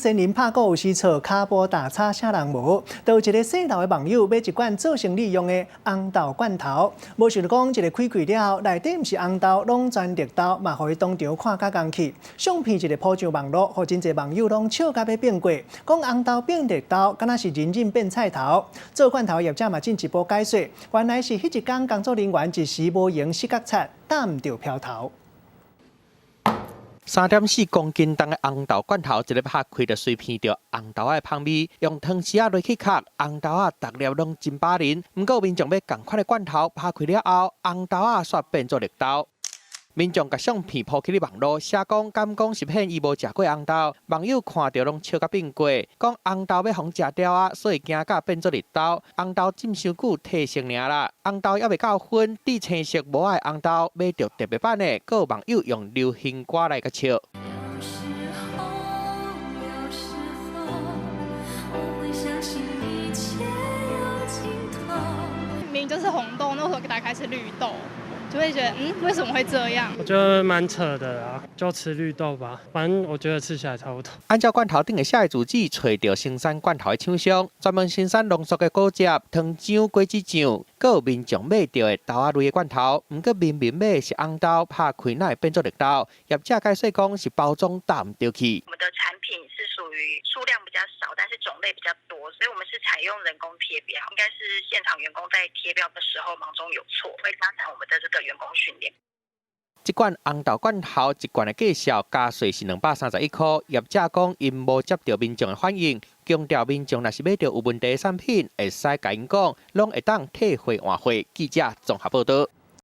仙人拍鼓有時錯，跤步踏差啥人無？就有一個細路的網友買一罐做生理用的紅豆罐頭，無想著講一个開開了後，內底毋是紅豆，攏全綠豆，嘛予伊當場看甲戇去。相片一个鋪上網路，予真濟網友攏笑甲欲變過，講紅豆變綠豆，敢若是人人變菜頭。做罐頭業者嘛進一步解說，原來是彼一工工作人員一時無閒死角擦，踏毋著標頭。 3.4公斤重的紅豆罐頭，一个拍開就隨鼻著紅豆仔的香味，用湯匙仔落去敲紅豆仔，逐粒攏真飽腍。毋過民眾買仝款的罐頭，拍開了後，紅豆仔煞變做綠豆。民眾共相片鋪去咧網路，寫講敢講是騙伊無食過紅豆。網友看著攏笑甲變過，講紅豆欲予人食掉啊，所以驚甲變做綠豆。紅豆浸傷久褪色爾啦，紅豆猶未夠薰，佇青色無愛紅豆買著特別版的，閣有網友用流行歌來共笑。有時候，有時候，我會相信一切有盡頭。明明就是紅豆，那時候打開是綠豆。就會覺得，為什麼會這樣？我覺得蠻扯的啊，就吃綠豆吧，反正我覺得吃起來差不多。按照罐頭頂的寫的住址，揣著生產罐頭的廠商，專門生產濃縮的果汁、糖漿、果子醬，閣有民眾買著的豆仔類的罐頭。毋過明明買的是紅豆，拍開哪會變做綠豆？業者解釋講是包裝踏毋著去。我們的產品是屬於數量比較少，但是種類比較多，所以我們是採用人工貼標，應該是現場員工在貼標的時候忙中有錯，會加強我們的這個員工訓練。這罐紅豆罐頭一罐的價數加稅是231塊。業者講𪜶無接著民眾的反應，強調民眾若是買著有問題的產品，會使共𪜶講，攏會當退貨換貨。記者綜合報導。